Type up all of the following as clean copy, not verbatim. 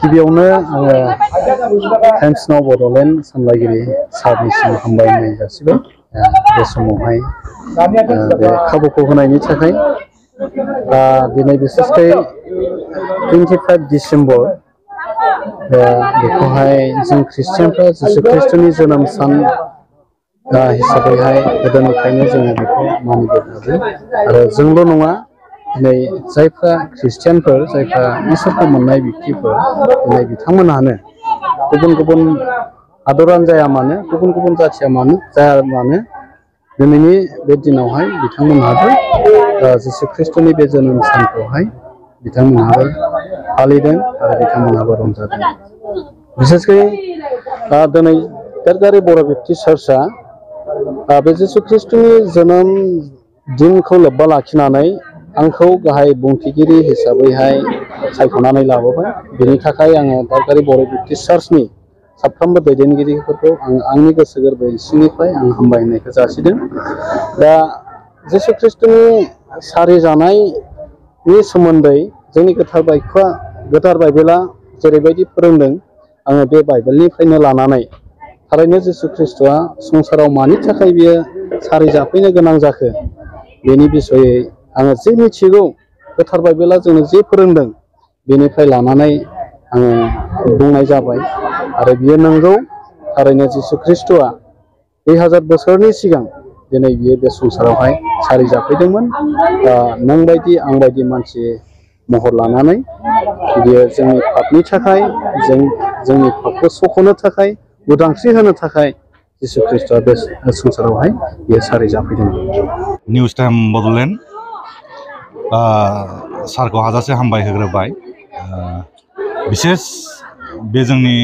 गिबियावनो आङो टाइम्स नाव बड'लेण्ड सामलायगिरि सारनिसिम हामबायनाय जासिबाय बे समावहाय बे खाबुखौ होनायनि थाखाय दिनै बिसेसकै 25 डिसेम्बर बेखौहाय जों ख्रिस्टियानफ्रा जिसु ख्रिस्ट'नि जोनोम सान हिसाबैहाय गोदोनिफ्रायनो जोङो बेखौ मानिबोदों आरो जोंल' नङा दिनै जायफ्रा ख्रिस्टियानफोर जायफ्रा इसोरखौ मोननाय व्यक्तिफोर दिनै बिथांमोनहानो गुबुन गुबुन हादरानो जाया मानो गुबुन गुबुन जाथिया मानो जाया मानो दिनैनि बे दिनावहाय बिथांमोनहाबो जिसु ख्रिस्ट'नि बे जोनोम सानखौहाय बिथांमोनहाबो फालिदों आरो बिथांमोनहाबो रंजादों। बिसेसकै दिनै दादगारि बर' बेप्टिस्ट चार्चआ बे जिसु ख्रिस्ट'नि जोनोम दिनखौ लोब्बा लाखिनानै आंखौ गाहाय बुंथिगिरि हिसाबैहाय सायख'नानै लाबोबाय। बेनि थाखाय आङो दादगारि बर' बेप्टिस्ट चार्चनि साफ्रोमबो दैदेनगिरिफोरखौ आंनि गोसो गोरबो सिंनिफ्राय आं हामबायनायखौ जासिदों। दा जिसु ख्रिस्ट'नि सारिजानायनि सोमोन्दै जोंनि गोथार बाइबेला जेरैबायदि फोरोंदों आङो बे बाइबेलनिफ्रायनो लानानै थारैनो जिसु ख्रिस्ट'आ संसाराव मानि थाखाय बियो सारिजाफैनो गोनां जाखो बेनि बिसयै आङो जे मिथिगौ गोथार बाइबेला जोंनो जे फोरोंदों बेनिफ्राय लानानै आङो बुंनाय जाबाय आरो बियो नंगौ थारैनो जिसु ख्रिस्ट'आ 2000 बोसोरनि सिगां दिनै बियो बे संसारावहाय सारिजाफैदोंमोन। नों बायदि आं बायदि मानसि महर लानानै बियो जोंनि पापनि थाखाय जोंनि पापखौ सख'नो थाखाय उदांस्रि होनो थाखाय जिसु ख्रिस्ट'आ बे संसारावहाय बियो सारिजाफैदोंमोन। निउस टाइम बड'लेण्ड सारखौ हाजासे हामबाय होग्रोबाय। बिसेस बे जोंनि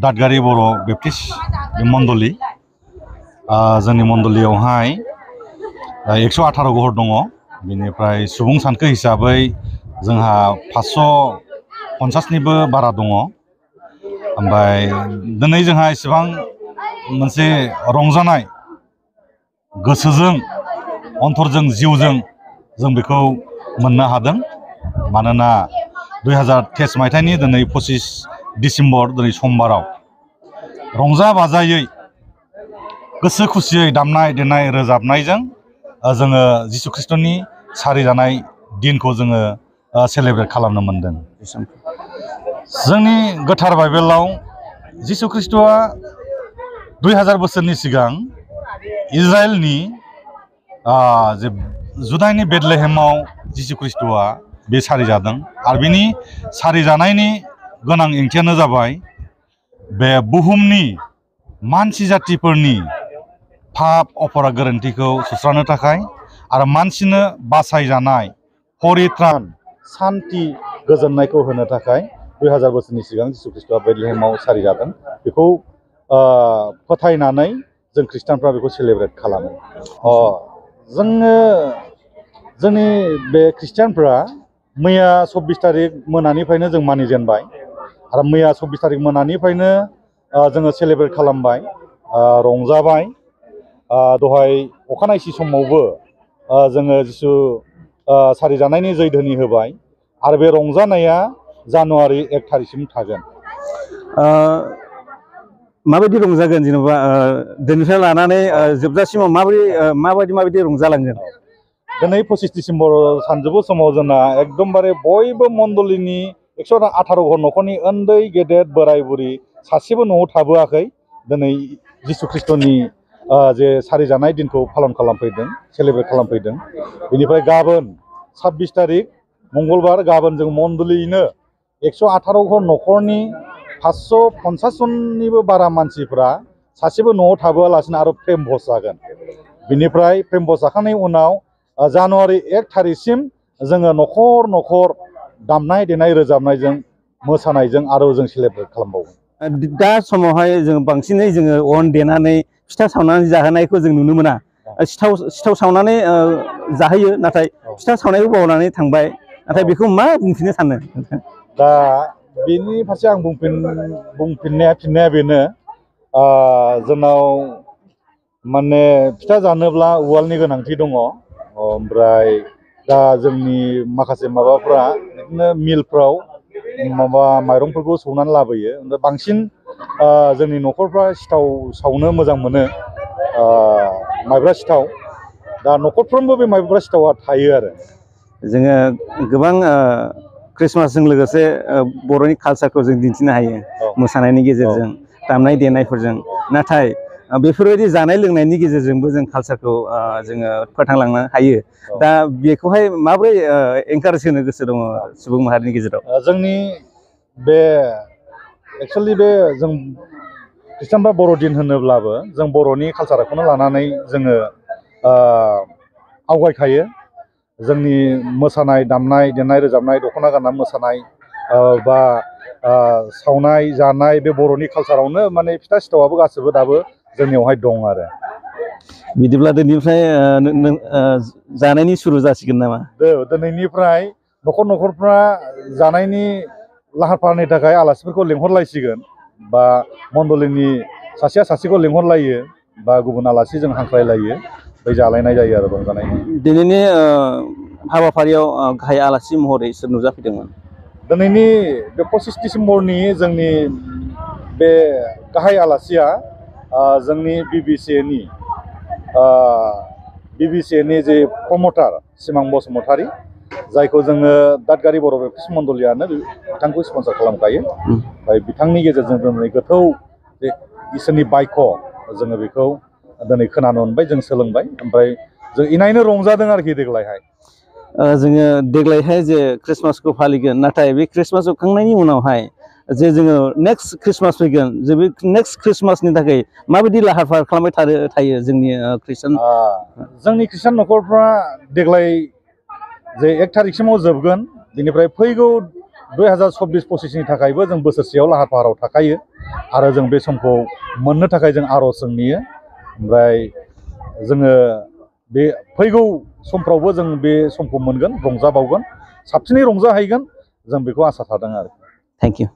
दादगारि बर' बेप्टिस्ट मण्डलि जोंनि मण्डलियावहाय 118 घर दङ। बेनिफ्राय सुबुं सानखो हिसाबै जोंहा 550निबो बारा दङ। ओमफ्राय दिनै जोंहा इसेबां मोनसे रंजानाय गोसोजों अन्थरजों जिउजों जों बेखौ मोननो हादों। मानोना 2023 मायथाइनि दिनै 25 डिसेम्बर दिनै समबाराव रंजा बाजायै गोसो खुसियै दामनाय देनाय रोजाबनायजों जोङो जिसु ख्रिस्ट'नि सारिजानाय दिनखौ जोङो सेलेब्रेट खालामनो मोनदों। जोंनि गोथार बाइबेलाव जिसु ख्रिस्ट'आ 2000 बोसोरनि सिगां इजराइलनि जे जुदाइनि बेथलेहेमाव जिसु ख्रिस्ट'आ बे सारिजादों आरो बिनि सारिजानायनि गोनां ओंथियानो जाबाय बे बुहुमनि मानसि जातिफोरनि पाप अपराध गोरोन्थिखौ सुस्रांनो थाखाय आरो मानसिनो बासायजानाय परित्रान सान्ति गोजोननायखौ होनो थाखाय 2000 बोसोरनि सिगां जिसु ख्रिस्ट'आ बेथलेहेमाव सारिजादों। बेखौ फोथायनानै जों ख्रिस्टानफ्रा बेखौ सेलेब्रेट खालामो। जोंनि बे ख्रिस्टियानफ्रा मैया 24 तारिख मोनानिफ्रायनो जों मानिजेनबाय आरो मैया 24 तारिख मोनानिफ्रायनो जोङो सेलेब्रेट खालामबाय, रंजाबाय। दहाय अखानायसि समावबो जोङो जिसु सारिजानायनि जैधोनि होबाय आरो बे रंजानाया जानुवारि 1 तारिखसिम थागोन। माबायदि रंजागोन जेनेबा दिनैनिफ्राय लानानै जोबजासिमाव माबायदि रंजालांगोन? दिनै 25 डिसेम्बर सानजौफु समाव जोंना एकदमबारे बयबो मण्डलिनि 118 घर न'खरनि उन्दै गेदेर बोराय बुरि सासेबो न'आव थाबोआखै। दिनै जिसु ख्रिस्ट'नि जे सारिजानाय दिनखौ पालन खालामफैदों, सेलेब्रेट खालामफैदों। बेनिफ्राय गाबोन 26 तारिख मंगलबार गाबोन जों मण्डलियैनो 118 घर न'खरनि 550 जननिबो बारा मानसिफ्रा सासेबो न'आव थाबोआलासिनो आरो प्रेम भज जागोन। बिनिफ्राय प्रेम भज जाखांनायनि उनाव जानुवारि 1 तारिखसिम जोङो न'खर न'खर दामनाय देनाय रोजाबनायजों मोसानायजों आरो जों सेलेब्रेट खालामबावगोन। दा समावहाय जों बांसिनै जोङो अन देनानै फिथा सावनानै जाहोनायखौ जों नुनो मोना। सिथाव सावनानै जाहोयो, नाथाय फिथा सावनायखौ बावनानै थांबाय। नाथाय बेखौ मा बुंफिननो सानो? दा बेनि फारसे आं फिननाया बेनो, जोंनाव माने फिथा जानोब्ला उवालनि गोनांथि दङ। ओमफ्राय दा जोंनि माखासे माबाफ्रा बिदिनो मिलफ्राव माबा माइरंफोरखौ सौनानै लाबोयो ओमफ्राय बांसिन जोंनि न'खरफ्रा सिथाव सावनो मोजां मोनो माइब्रा सिथाव दा न'खरफ्रोमबो बे माइब्रा सिथावा थायो आरो जोङो गोबां क्रिसमासजों लोगोसे बर'नि कालचारखौ जों दिन्थिनो हायो मोसानायनि गेजेरजों दामनाय देनायफोरजों नाथाय बेफोरबायदि जानाय लोंनायनि गेजेरजोंबो जों कालचारखौ जोङो फोथांलांनो हायो दा बेखौहाय माबोरै एनकारेज होनो गोसो दङ सुबुं माहारिनि गेजेराव जोंनि बे एक्सुवेलि बे जों खृष्टानफ्रा बर'दिन होनोब्लाबो जों बर'नि कालचारखौनो लानानै जोङो आवगायखायो जोंनि मोसानाय दामनाय देनाय रोजाबनाय दख'ना गाननानै मोसानाय बा सावनाय जानाय बे बर'नि कालचारावनो माने फिथा सिथावाबो गासैबो दाबो जोंनियावहाय दं आरो बिदिब्ला दिनैनिफ्राय जानायनि सुरु जासिगोन नामा दिनैनिफ्राय न'खरफ्रा जानायनि लाहार फाहारनि थाखाय आलासिफोरखौ लेंहरलायसिगोन बा मण्डलिनि सासेया सासेखौ लेंहरलायो बा गुबुन आलासि जों हांख्रायलायो बै जालायनाय जायो आरो रंजानायनि दिनैनि हाबाफारियाव गाहाय आलासि महरै सोर नुजाफैदोंमोन दिनैनि बे 25 डिसेम्बरनि जोंनि बे गाहाय आलासिया जोंनि बिबिसिएनि जे प्रमटार सिमां बसुमतारी जायखौ जोङो दादगारि बर' बेप्टिस्ट मण्डलियानो बिथांखौ स्पन्सर खालामखायो ओमफ्राय बिथांनि गेजेरजों दिनै गोथौ जे इसोरनि बायख' जोङो बेखौ दिनै खोनानो मोनबाय जों सोलोंबाय ओमफ्राय जों इनायनो रंजादों आरोखि देग्लायहाय जोङो देग्लायहाय जे क्रिसमासखौ फालिगोन नाथाय बे क्रिसमास जोबखांनायनि उनावहाय जे जोङो नेक्स्ट क्रिसमास फैगोन जे बे नेक्स्ट क्रिसमासनि थाखाय माबायदि लाहार फाहार खालामबाय थायो जोंनि खृष्टान न'खरफ्रा देग्लाय जे 1 थारिखसिमाव जोबगोन बेनिफ्राय फैगौ 2024-25नि थाखायबो जों बोसोरसेयाव लाहार फाहाराव थाखायो आरो जों बे समखौ मोननो थाखाय जों आर'ज जों नेयो ओमफ्राय जोङो बे फैगौ समफ्रावबो जों बे समखौ मोनगोन रंजाबावगोन साबसिनै रंजाहैगोन जों बेखौ आसा थादों आरो थेंक इउ